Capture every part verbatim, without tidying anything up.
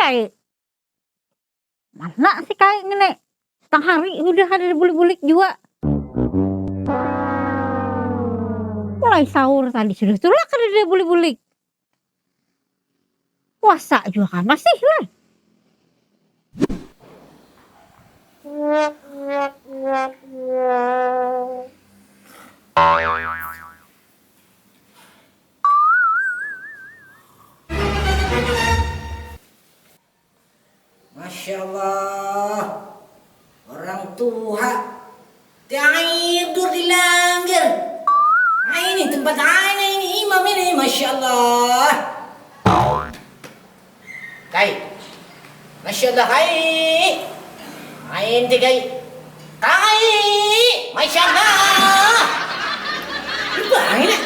Kai. Mana si Kai ngini? Tang hari sudah kada bulik-bulik jua. Mulai sahur tadi sudah tulak kada bulik-bulik. Puasa jua kan masih lah. Masya Allah, orang tuha tidur di langgar. Nah, ini tempat anak ini imam ini, Masya Allah. Kai, Masya Allah, Kai. Main ti, Kai. Kai, Masya Allah. Itu angin, eh.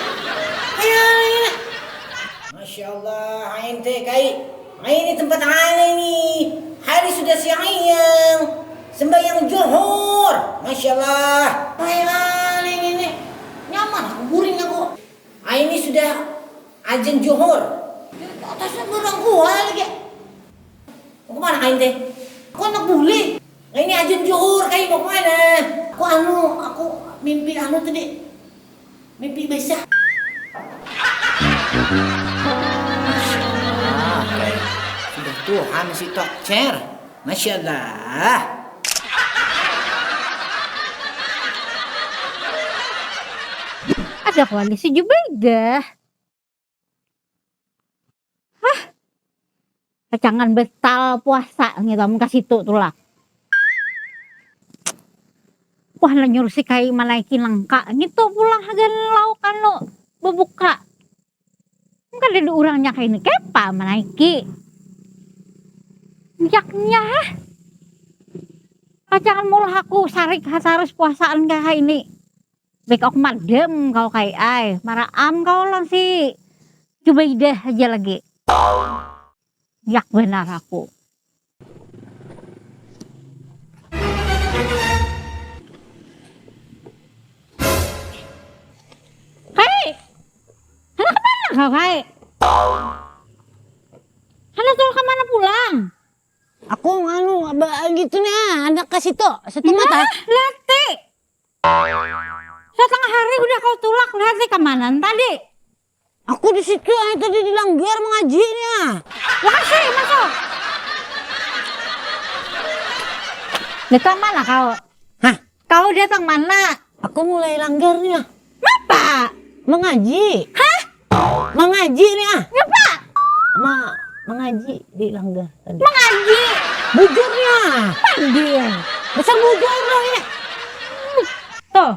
Ayo, ayo, ayo. Masya Allah, ain teh, Kai. Ain ini tempat ain ini. Hari sudah siang, sembahyang johor. Masya Allah. Ain ini, ini. Nyaman aku, guring aku. Ain ini sudah ajan johor. Atasnya barang gua lagi. Mau kemana, Kai, teh? Aku anak bule. Nah, ini ajan johor, Kai, mau kemana? Aku anu, aku mimpi anu tadi. Mimpi basah. Masya Allah, Kai. Sudah tuhan si Tokcer. Masya Allah. Ada koalisi Jubaidah. Hah, kacangan betal puasa ngitu amun ka situ tulak. Wah, nanyur si Kai manaiki nangka ngitu pulang hagan lauk anu bebuka. Mun kadada urangnya kaini kepa manaiki. Jaknya hah. Kacangan mulah aku sarik hatarus puasaan kaya kaini. Baik aku madam kau kai ai, maraam kau lawan si Jubaidah haja lagi. Yak banar aku. Kai, handak kamana kau kai? Handak tulak kamana pulang? Aku anu, ba, gitu nih ah, handak ka situ, situ mata. Nah, lati. Satangah hari hudah kau tulak, lihat lih kamanan tadi. Aku di situ ai tadi di langgar mangaji nya. Lakasi masuk. Datang mana kau? Hah? Kau datang mana? Aku mulai langgar nya. Napa? Mangaji. Hah? Mangaji nih ah. Ngapa? Ma mangaji di langgar tadi. Mangaji. Bujurnya. Panding. Besar bujur dong ini. Tuh.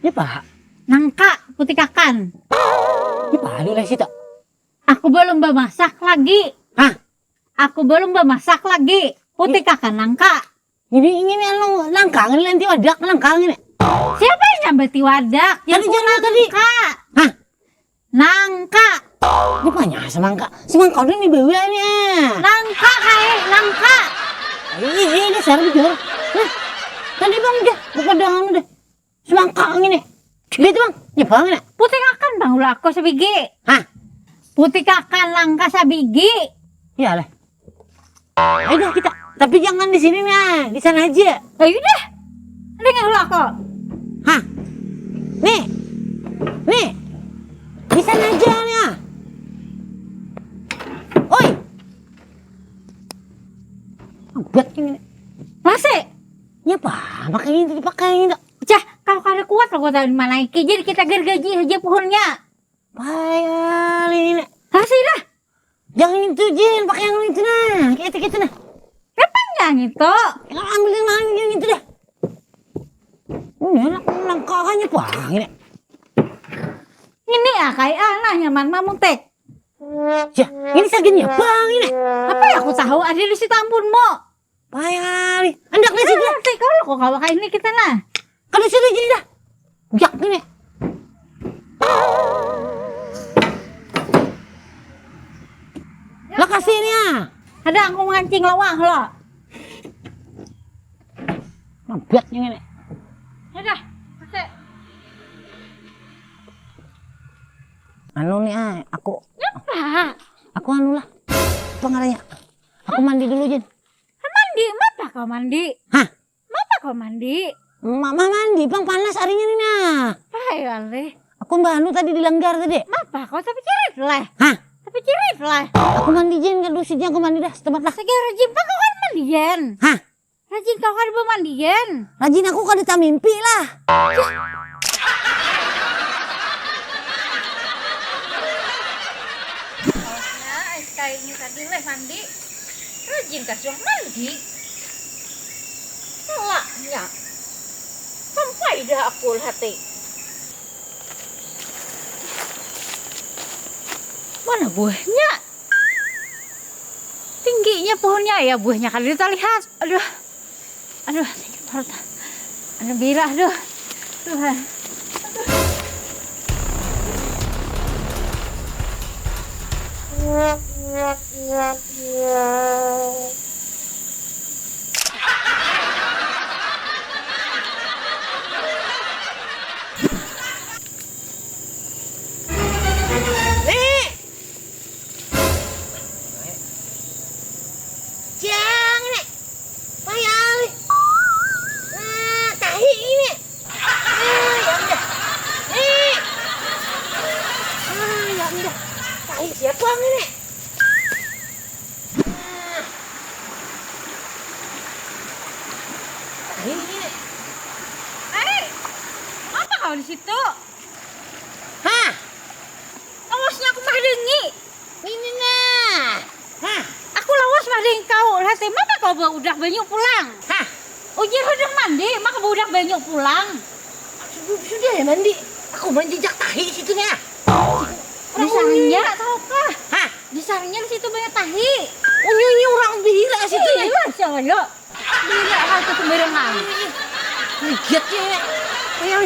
Ini apa? Nangka putikakan. Ini apa dulu sih tak? Aku belum bemasak lagi. Hah? Aku belum bemasak lagi. Putikakan nangka. Ini ini anu nangkang ini nanti wadak nangkang ini. Siapa yang nyambati wadak? Yang tadi jangan tadi. Nangka. Hah? Nangka. Rupanya semangka. Semangka udah nih bawa nih. Ah. Nangka kayak nangka. Ini ini dasar bujur. Nah, tadi bang udah buka doang udah. Semangka ini. Lihat bang, ya bang ini. Putih akan bang ulah aku sebigi. Hah? Putih akan nangka sebigi. Ya lah. Ayo dah kita. Tapi jangan di sini nah, di sana aja. Ayo dah. Dengar lah kok. Hah? Nih. Nih. Di sana aja nih. Ah. Oi. Obat ini. Masih. Ya apa? Makanya itu dipakai itu. Cah, kalau kada kuat lah kota manaiki. Jadi kita gergaji aja pohonnya. Bayar ini. Masih dah. Jangan itu Jin, pakai yang itu nah, kayak itu gitu nah. Kapan yang itu? Yang ambil yang lain yang itu dah. Ini anak nangkahannya bang ini. Ini ya kayak anaknya man mamutek. Ya, ini saginnya bang ini. Apa ya aku tahu ada di situ ampun mo. Bayar, hendak di situ. Nanti kalau kok kawa kayak ini kita nah. Kada sudah jadi dah. Ujak ini. Lah kasih ini ah. Ada aku mancing lawang lo. Mambuat ini. Ada. Kasih. Anu nih ah, aku. Apa? Aku anu lah. Apa ngarannya? Aku mandi dulu, Jin. Mandi? Mapa kau mandi? Hah? Mapa kau mandi? Mama mandi, pang panas harinya ni nah. Hai, alih. Aku mbahanu tadi di langgar tadi. Mapa kau tapi cirit lah? Hah? Tapi cirit lah. Aku mandi, Jin, kan dusitnya aku mandi dah, setempat lah. Segala rajin pang kau kan mandian. Hah? Rajin kau kada bamandian. Rajin aku kada tamimpi lah. Kaosnya S K ini tadi leh mandi. Rajin kah suah mandi? Salahnya. Sampai dah aku hati. Mana buahnya? Tingginya pohonnya ya, buahnya kada terlihat. Aduh. Aduh, sakit parut. Aduh, birah, aduh. Tuhan. Nek! Jangan, Nek! Payah, Nek! Nah, tahi ini, Nek! Ah, ya udah. Nek! Ah, ya udah. Tahi siapa ini, Nek? Ah. Tahi ini, Nek. Eh, apa kau di situ? Hah? Lawasnya aku mahdangi. Ini nah. Hah? Aku lawas mahdangi kau. Lah, tema apa kau ba udah banyu pulang? Hah? Ujar udah mandi, maka ba udah banyu pulang. Sudah, sudah ya mandi. Aku manjejak tahi situ nah. Disarangnya tahu kah? Hah? Disarangnya di situ banyak tahi. Unyu unyu orang bihira situ ya. Iya, siapa lo? Bila hal tu sembarangan. Lihat ya. Ayo.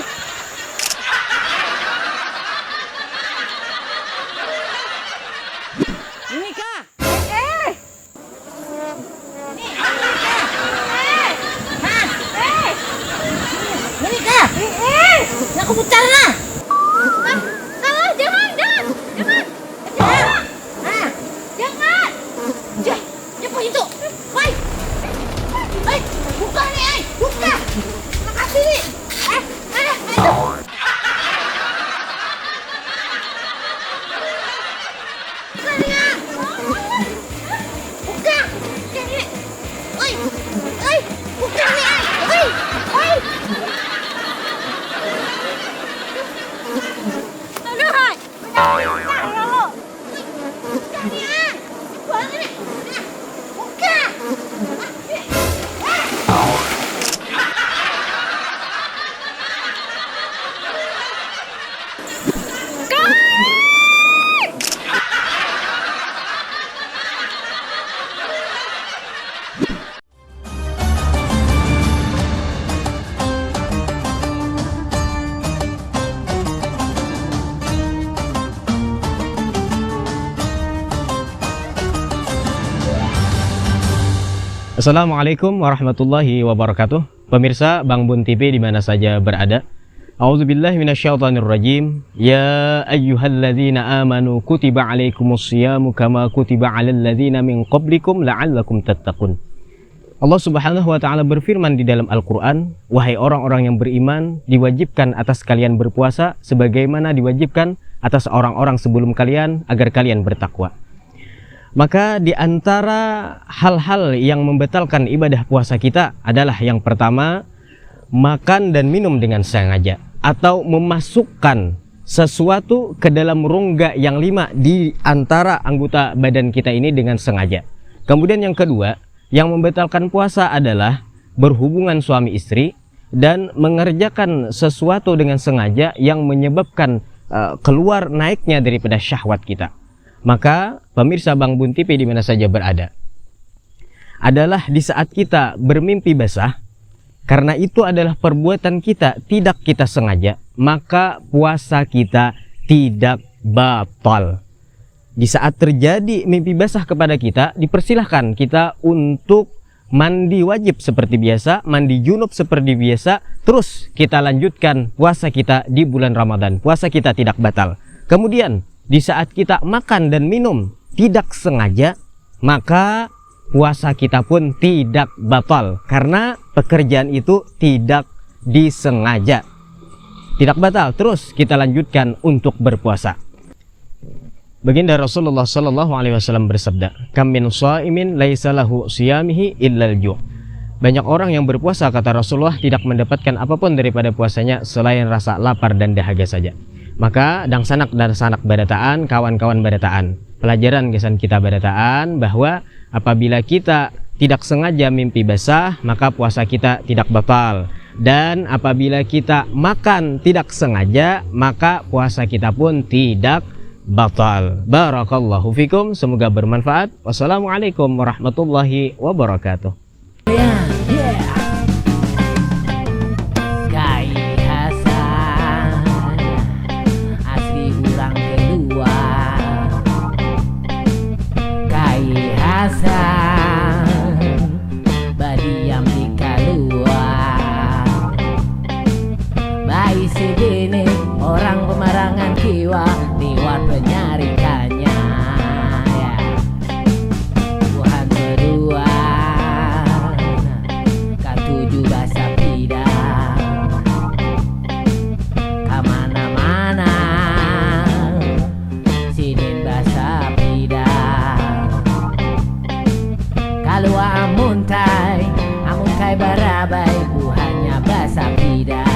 Ini kah? Eh. Ini kah? Eh. Hah? Eh. Ini kah? Eh. Aku putar nah. Ah, salah, jangan, jangan. Jangan. Jangan. Nah. Jangan. Jah, siapa itu? Woi. Hei, buka ni, ai. Buka. Makasih ni. Eh, eh, aduh. Buka ni, ah. Buka. Oi. Oi, buka ni, ai. Oi. Oi. Aduh, hai. Assalamualaikum warahmatullahi wabarakatuh. Pemirsa Bang Bun T V di mana saja berada. A'udzubillahi minasyaitonirrajim. Ya ayyuhalladzina amanu kutiba alaikumus siyamu kama kutiba alal ladzina min qablikum la'allakum tattaqun. Allah Subhanahu wa Ta'ala berfirman di dalam Al-Quran, "Wahai orang-orang yang beriman, diwajibkan atas kalian berpuasa sebagaimana diwajibkan atas orang-orang sebelum kalian agar kalian bertakwa." Maka di antara hal-hal yang membatalkan ibadah puasa kita adalah yang pertama, makan dan minum dengan sengaja atau memasukkan sesuatu ke dalam rongga yang lima di antara anggota badan kita ini dengan sengaja. Kemudian yang kedua, yang membatalkan puasa adalah berhubungan suami istri dan mengerjakan sesuatu dengan sengaja yang menyebabkan, eh, keluar naiknya daripada syahwat kita. Maka, pemirsa Bang Bun T V di mana saja berada, adalah di saat kita bermimpi basah, karena itu adalah perbuatan kita, tidak kita sengaja, maka puasa kita tidak batal. Di saat terjadi mimpi basah kepada kita, dipersilahkan kita untuk mandi wajib seperti biasa, mandi junub seperti biasa, terus kita lanjutkan puasa kita di bulan Ramadan. Puasa kita tidak batal. Kemudian, di saat kita makan dan minum tidak sengaja, maka puasa kita pun tidak batal karena pekerjaan itu tidak disengaja. Tidak batal, terus kita lanjutkan untuk berpuasa. Baginda Rasulullah sallallahu alaihi wasallam bersabda, "Kam min shaimin laisa lahu siyamihi illal ju'." Banyak orang yang berpuasa, kata Rasulullah, tidak mendapatkan apapun daripada puasanya selain rasa lapar dan dahaga saja. Maka dangsanak-dangsanak barataan, kawan-kawan barataan, pelajaran gasan kita barataan bahwa apabila kita tidak sengaja mimpi basah, maka puasa kita tidak batal. Dan apabila kita makan tidak sengaja, maka puasa kita pun tidak batal. Barakallahu fikum, semoga bermanfaat. Wassalamualaikum warahmatullahi wabarakatuh. Kai Hasan asli urang keluar. Kai Hasan badiam di kaluar. Baisi bini orang pemarangan kiwa liwat penyarikannya. Ya. Buhan bedua katuju basapida kamana-mana. Sidin basapida kalua amuntai, amuntai barabai buhannya basapida.